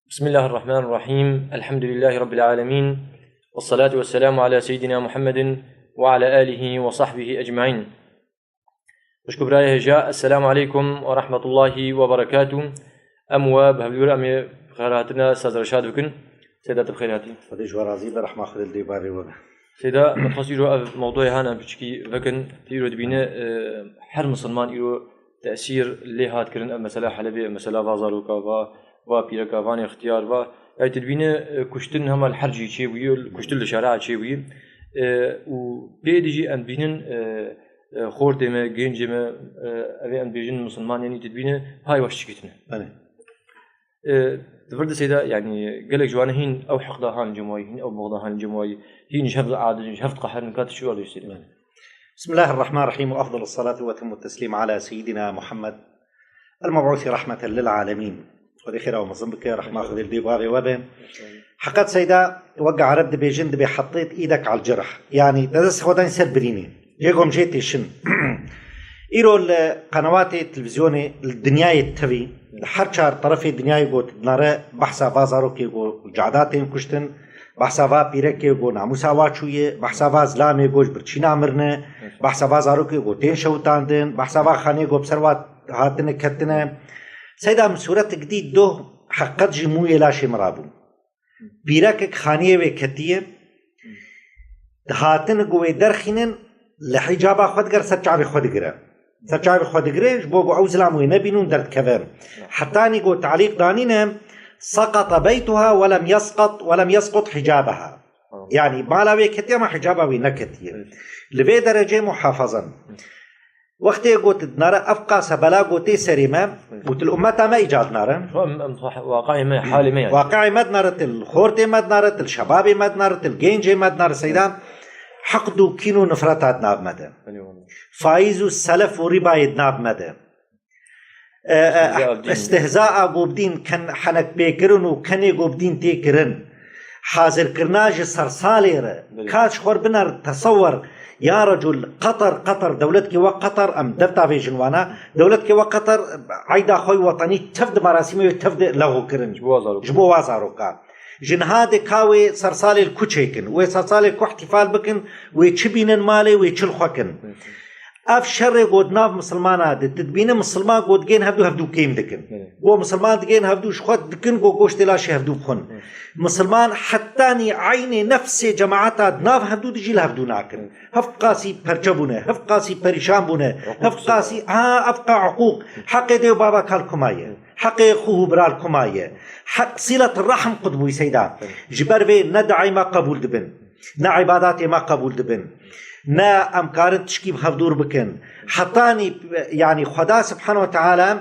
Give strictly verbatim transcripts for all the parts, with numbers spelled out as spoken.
بسم الله الرحمن الرحيم. الحمد لله رب العالمين. والصلاة والسلام على سيدنا محمد وعلى آله وصحبه أجمعين. Xwişk û birayê hêja, Esselamu aleykum ve rahmetullahi ve berekatuh. Em we bi hevdû re em ê bi xêr hatine, saz reşad bikin. Seyda, tu bi xêr hatî. Xwedê ji we razî be, rehma Xwedê li dê bavê we be. Seyda, me dixwest îro ev mewdûyê han em piçikî vekin. Tu îro dibîne, e, her misilman îro tesîr lê hat kirin, ev mesela Helebê, ev mesela va zaroka, va, va pîreka, van ixtiyar, va. Yani tu dibîne, e, kuştin hema li her cihî çêbûyî, kuştin li şerea çêbûyî. E, û pê dî jî em dibînin, e, e, xortê me, gencê me, e, ev ê em dibêjin misilman, yani tu dibîne hay weş çikî tune. Belê. E, di vir de Seyda, yani gelek ji wan hîn ew heqda han cemawî, hîn ew buxda han cemawî, hîn ji hev diadin, ji hev diqeherin, ka tu çi wa diştî? Belê. بسم الله الرحمن الرحيم، وأفضل الصلاة وأتم التسليم على سيدنا محمد المبعوث رحمة للعالمين. Xwedê xêra we mezin bike, rehma Xwedê li dê bavê we be. Heqet Seyda, wek Ereb dibêjin, dibê حطيت إيدك على الجرح. Yani, te dest xwe danî ser birînê. Jê gom jê têşin. Îro li qenewatê televîzyonê li dinyayê tevî, li her çar terefê dinyayê got dinare behsa va zarokê got li cada tên kuştin, behsa va pîrekê got namûsa wa çûye, behsa va zilamê got ji birçîna mirine, behsa va zarokê got tên şewitandin, behsa va xanê got bi ser wa hatine ketine. Seyda min sûretik dî doh heqet jî mûyê laşê min rabû. Pîrekek xaniyê wê ketiye, dihatin ku wê derxînin, li hicaba xwe digere, ser çavê xwe digire. Ser çavê xwe digire, ji bo ku ew zilam wê nebînin û derdikevin. Hetanî ku talîq danîne, سقط بيتها ولم يسقط، ولم يسقط حجابها. Yani mala wê ketiye ama hicaba wê neketiye. Evet. Li vê derecê muhafazan. Wextê got dinare ev qase bela gotê serê me, got li ummeta me îcad nare. Em, em, waqiê me, halê me yani. Waqiê me dinare, til xortê me dinare, til şebabê me dinare, til gencê me dinare, Seyda. Heqd û kîn û nifreta di nav me de. Belê wele. Faiz û selef û rîbayê di nav me de. E, e, Îstihza bi dîn. Îstihza a ku bi dîn ken henekpêkirin û kenê ku bi dîn tê kirin. Hazirkirina ji sersalê re. Belê. Ka ji xwe re biner tesewwer. Ya recul, Qeter, Qeter, dewletkê wek Qeter, em dev tavêjin wana. Dewletkê wek Qeter, eyda xwe wetenî tev di merasîmê wê tev di lexû kirin. Ji bo wa zarok. Ji bo wa zaroka. Ji niha de ka wê sersalê li ku çêkin. Wê sersalê ku îhtîfal bikin, wê çi bînin malê, wê çi li xwe kin. Belê. Ev şerê ku di nav misilmana de, tu dibîne misilman ku digên hevdû, hevdû kêm dikin. Belê. Ku misilman digên hevdû ji xwe dikin, ku goştê laşê hevdû bixwin. Belê. Misilman hetanî eynê nefsê cemaeta di nav hevdû de jî li hevdû nakin. Belê. Hev qasî perçe bûne, hev qasî perîşan bûne, Hiqûq hev qasî, ha, ev qa hiqûq, heqê dê û bava ka li kuma ye, heqê xû û bira li kuma ye, heq sîlet rehm qut bûyî Seyda. Belê. Ji ber vê ne duayê me qebûl dibin. Ne îbadatê me qebûl dibin. Ne em karin tişkî bi hevdûr bikin. Hetanî, yanî Xweda Subhanahu ve Teala,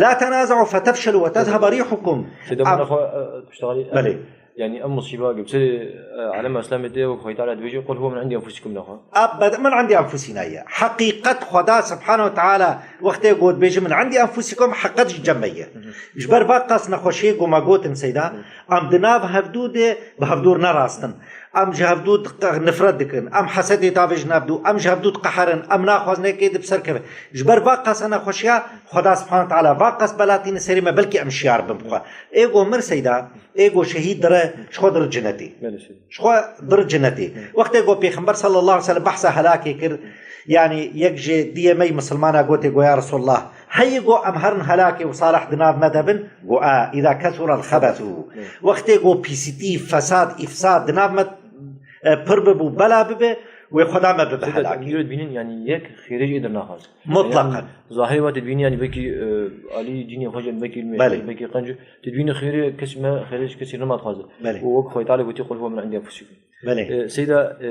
"لا تنازعوا فتفشلوا وتذهب ريحكم." Seyda, em- bana xwe, e, piştexalî, e, Belê. Yani em musîba gibsê, e, alem Îslamê tê wek Xwedê Teala dibêje, "قل هو من عند أنفسكم" nexwe. Ebed, "من عند أنفسنا" ye. Heqîqet Xweda Subhanahu ve Teala wextê got bêje, "من عند أنفسكم", heqet ji cem me ye. Hı hı. Ji ber va qas nexweşiyê ku me gotin Seyda, Hı. em di nav hevdû de bi hevdûr ne rast in. Em ji hevdû diqe-, nifret dikin. Em hesedê tavêjin hevdû. Em ji hevdû diqeherin. Em naxwazin yekê di bi ser keve. Ji ber va qasa nexweşiya Xweda Subhanahu Teala va qas belatîne serê me, belkî em şiyar bin bi xwe. Ê go mir Seyda, ê go şehîd dire, ji xwe dire cinetê. Belê Seyda. Ji xwe dire cinetê. Hı. Wextê go Pêxember sallallahu aleyhi ve sellem behsa helakê kir, yani yek ji diyê me yî misilmana gotê go ya Resulullah, heyî go em herin helakê û salih di nav me de bin, go a, "إذا كثر الخبث." Hı. Wextê go pîsîtî, fesad, îfsad di nav me, e, pir bibû, bela bibe, wê Xweda me bibe Seyda, helakê. Em îro dibînin, yani yek xêrê jî ê dernaxwaze. Mutlaqen. Yani, zahirê wa tu dibînî, yani belkî, e, alî cînê xwe jî, belkî Belê. Belkî qenc, tu dibînî xêrê kesî me, xêrê ji kesî nemaxwaze. Belê. Û wek Xwedê Teala gotî, "قل هو من عند أنفسكم." Belê. E, Seyda, e,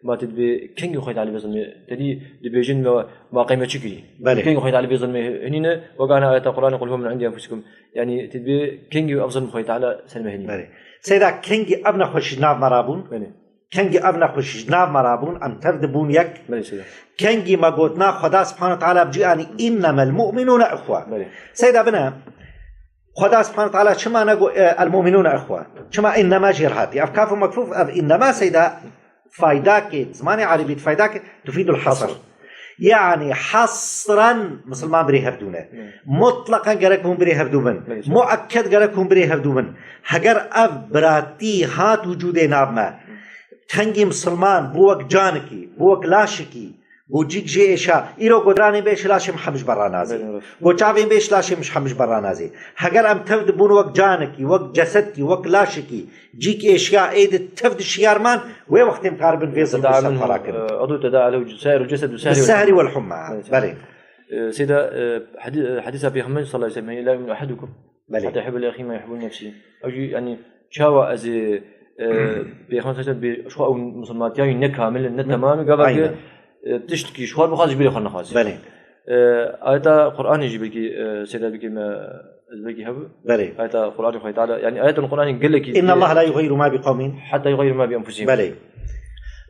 ma tu dibê kengî Xwedê Teala bê zilmê, te dî dibêjin me, ma qey me çi kirî? Belê. Kengî Xwedê Teala bê zilmê hinî ne, wek ana ayeta Qur'anê, "قل هو من عند أنفسكم." Yani tu dibê kengî ev zilm Xwedê Teala ser me hinî? Belê. Seyda, kengî ev nexweşî ji nav me rabûn? Belê. Kengî ev nexweşî ji nav me rabûn, em tev dibûn yek. Belê Seyda. Kengî me gotina Xweda Subhanahu Teala bi cî anî, "إنما المؤمنون إخوة." Belê. Seyda bine, Xweda Subhanahu Teala çima nego, e, "المؤمنون إخوة"? Çima "إنما" jêr hatî? Ev kaf û mekfûf, ev "إنما" Seyda faydakê, zimanê erebî faydakê, "تفيد الحصر". Hasr. Yani hasran Misilman birê hevdû ne. Mutlaqan gerek hûn birê hevdû bin. Belê. Muekked gerek hûn birê hevdû bin. Heger ev biratî hat wicûdê nav me, tengî Misilman bû wek canikî, bû wek laşikî, bû cîk jê êşa, îro go diranê bêş laşê min hemî ji berra nazê. Belê, rast. Go çavên bêş laşê min hemî ji berra nazê. Heger em tev dibûn wek canikî, wek cesedkî, wek laşikî, cîk êşiya ê di tev di şiyar man, wê wextê em karibin vê zilmê ji ser xwe rakin. عضو تداعى له سائر الجسد بالسهر والحمى. Belê. Belê. Seyda, hedi-, hedîsa Pêxember sallallahu aleyhi ve sellem, "La yu'minu ahadukum hatta yuhibbe li ahihi ma yuhibbu li nefsihi." Ew jî, yani, çawa ez ê, e, Pêxember sallallahu aleyhi ve sellem bê, ji xwe ew misilmatiya wî ne kamil in, ne temam in, gava ke, e, tiştkî ji xwe bixwaz, ji birê xwe nexwaz. Belê. E, ayeta Qur'anê jî belkî, e, Seyda belkî me, ez belkî hebû. Belê. Ayeta Qur'anê Xwedê Teala, yani ayetên Qur'anê gelekî إن الله لا يغير ما بقوم hatta yughayyiru ma bi enfusihim. Belê.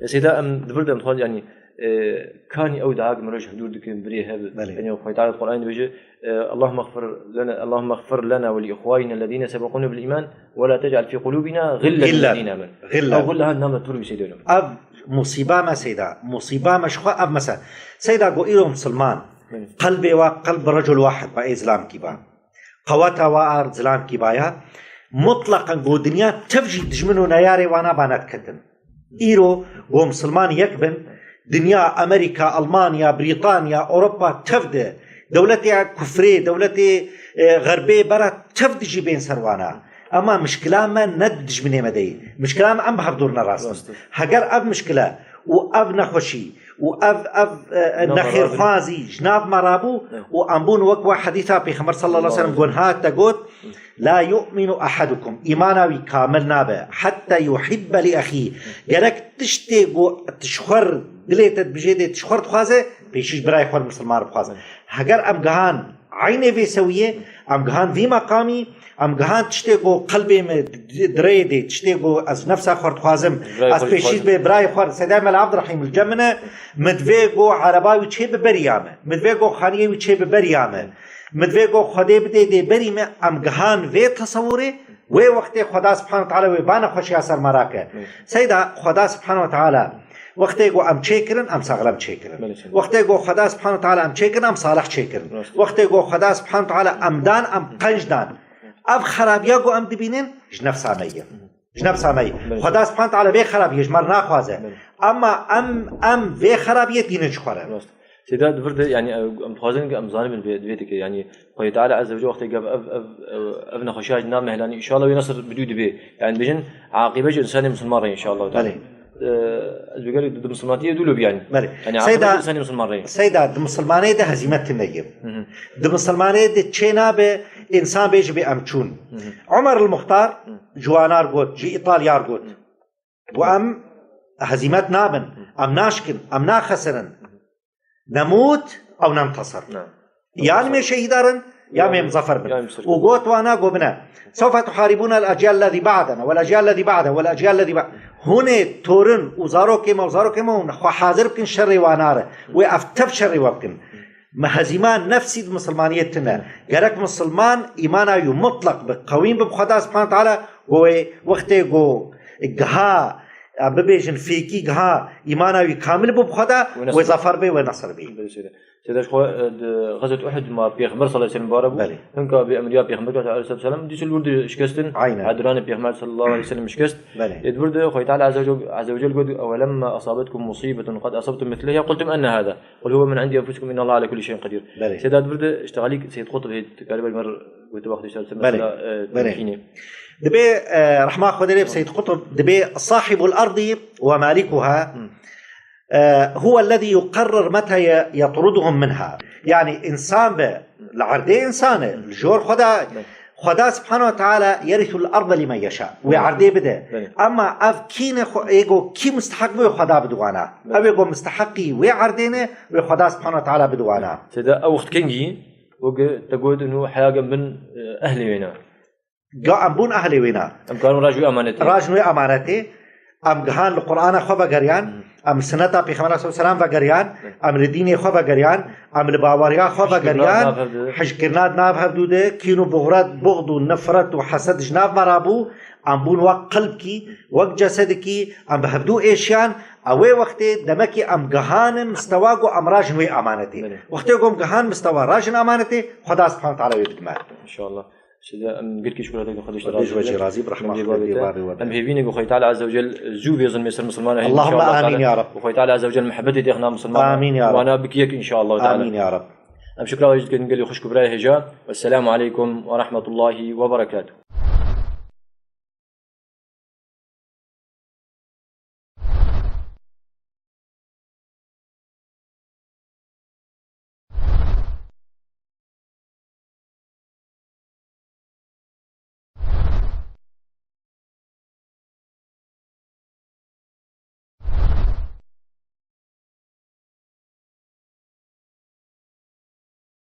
E, Seyda, em di vir de em dixwazin, yani, e, kanî ew dua ki mirov ji hevdûr dikin, birê hev. Belê. Yani Xwedê Teala Qur'anê dibêje, e, "Allahümme iğfir lena, Allahümme iğfir lena ve li ihwanina ellezine sebekuna bil iman ve la tec'al fi qulubina gillen lillezine amenu." Gillen. Ew gille ha name tur wî Seyda. Ev musîba me Seyda, musîba me ji xwe ev mese. Seyda go îro misilman, belê, qelbê wa qelb recul wahid ba, ê zilamkî ba. Qeweta wa ar zilamkî ba ya. Mutlaqan go dinya tev jî dijmin û neyarê wana ba nediketin. Îro go misilman yek bin, dinya, Amerîka, Almanya, Brîtanya, Ewropa tev de, dewletê kufrê, dewletê, e, xerbê bera tev dijî bên ser wana. Ema mişkila me ne di dijminê me de yî. Mişkila me em bi hevdûr ne rast in. Rast e. Heger ev mişkile û ev nexweşî û ev, ev, e, nexêrxwazî ji nav me rabû û em bûn wek we hedîsa Pêxember sallallahu aleyhi ve sellem gon hat te got, "La yu'minu ahadukum." Îmana wî kamil nabe. "Hatta yuhibbe li ahî." Gerek tiştê ku tu ji xwe r-, dilê te dibijê dê tu ji xwe r dixwaze, pêşî ji birayê xwe r misilman re bixwaze. Heger em gihan eynê vê sewiyê, em gihan vî meqamî, em gihan tiştê ku qelbê me di-, direyê dê, tiştê ku ez ji nefsa xwe r dixwazim, ez pêşî dibê birayê xwe r, Seyda Mela Abdurrahîm li cem min e, min divê ku ereba wî çê bi beriya me, min divê ku xaniyê wî çê bi beriya me. Min divê ku Xwedê bidê dê berî me, em gihan vê tesewurê, wê wextê Xweda Subhanahu Teala wê ba nexweşiya ser me rake. Belê. Seyda, Xweda Subhanahu Teala wextê ku em çêkirin, em saxlem çêkirin. Belê, seyda. Wextê ku Xweda Subhanahu Teala em çêkirin, em salih çêkirin. Rast. Wextê ku Xweda Subhanahu Teala em dan, em qenc dan. Ev xerabiya ku em dibînin, ji nefsa me ye. Ji nefsa me yî. Belê. Xweda Subhanahu Teala vê xerabiyê ji me re naxwaze. Belê. Ema em, em vê xerabiyê tînin ji xwe re. Rast. Seyda, di vir de, yani, em dixwazin ki em zanibin vê, vê dike. Yani, Xwedê Teala Azze ve Celle wextê gava ev, ev, ev, ev nexweşiya ji nav me helanî, inşallah wê nesir bi dû dibe. Yani, dibêjin, aqîbe ji insanê misilman re, inşallah. Belê. Ee, ez bi gelek di, di misilmantiyê dû lobi, yani. Belê. Yani, Seyda, aqîbe ji insanê misilman re. Seyda, di misilmanê de hezîmet tune ye. Hı hı. Di misilmanê de çê nabe, insan bêje bê em çûn. Hı hı. Omer el Muxtar, Hı. ji wanar got, ji Îtalyar got. Û em hezîmet nabin, em naşkin, em naxesirin. Nemût ew nemtesir. Ne. Yan mê şehîdarin, ya mê muzaffer bin. Ya mê muzaffer bin. Û got wana, got bine. Sewfe tuharibûne el-eciyal lezî ba'dena, wel-eciyal lezî ba'dena, wel-eciyal lezî ba-, hûnê torin û zarokê me û zarokê me hûn xwe hazir bikin şerê wana re. Wê ev tev şerê we bikin. Me hezîma nefsî di misilmaniyê tune. Gerek misilman îmana wî mutlaq bi, qewîn bi bi Xweda Subhanahu Teala, go wê wextê go giha, em bibêjin fêkî giha îmana wî kamil bû bi Xweda, wê zafer bê, wê nesir bê. Belê, seyda. Seyda, ji xwe, e, di Xezwet Uhud ma Pêxember sallallahu aleyhi ve sellem bare bû. Belê. Hinka bi emriya Pêxember aleyhissalatu vesselam, dîs li wir de şikestin. Aynen. Edranê Pêxember sallallahu aleyhi ve sellem şikest. Belê. Ê di vir de Xwedê Teala Azze ve Celle, Azze ve Celle got, "Ewelemma asabatkum musibetun qad asabtum mislaha qultum enne hada." "Qul huve min indi enfusikum innallaha ala kulli şeyin qadir." Belê. Seyda, di vir de îşte Xalîk Seyyid Qutb hê, galiba mer gote wextê işte Belê. mesela, e, Belê. temkînê. Dibê, e, rehma Xwedê lê bi Seyyid Qutb, dibê sahibul ardi ve malikuha, Hı. e, huve lezî yuqarrir meta ye-, yatruduhum minha. Yani insan be, li erdê insan e, li jor Xweda, Belê. Xweda Subhanahu ve Teala yerisul arda limen yeşa. Wê Belê. erdê bide. Belê. Ama ev kî ne xwe-, ê go kî mustehaq be, Xweda bide wana. Belê. Ev ê go musteheqî wê erdê ne, wê Xweda Subhanahu ve Teala bide wana. Seyda, ew wext kengî, weke te got, nû heya gem bin, e, ehlê wêna. Ga em bûn ehlê wêna. Em karin rajin wê emanetê. Rajin wê emanetê. Em gihan li Qur'ana xwe vegeriyan. Hmm. Em sineta Pêxember aleyhisselam vegeriyan, em li dînê xwe vegeriyan, em li baweriya xwe vegeriyan, hijkirina di nav hevdû de, kîn û buxret, buxd û nifret û hesed ji nav me rabû, em bûn wek qilbkî, wek cesedikî, em bi hevdû êşiyan, ew ê wextê demekî em gihanin mistewa ku em rajin wê amanetê. Belê. Wextê ku em gihan mistewa rajin amanetê, Xweda Subhanahu Teala wê bidime. İnşallah. Size em gelkî şukura dikin, Xwedê ji te Xwedê ji we jî razî be. Em hêvî ne ku Xwedê Teala Azze ve Cel zû vê zilmê ser misilman hîn. Allahümme inşallah amîn ya Rab. Xwedê Teala Azze ve Cel muhebbetê têxna misilman. Amîn ya Rab. Wana bikiyek inşallah Teala. Amîn ya Rab. Em şukra we jî dikin gelî xwişk û birayê hêja. Wesselamu aleykum ve rahmetullahi ve berekatuh.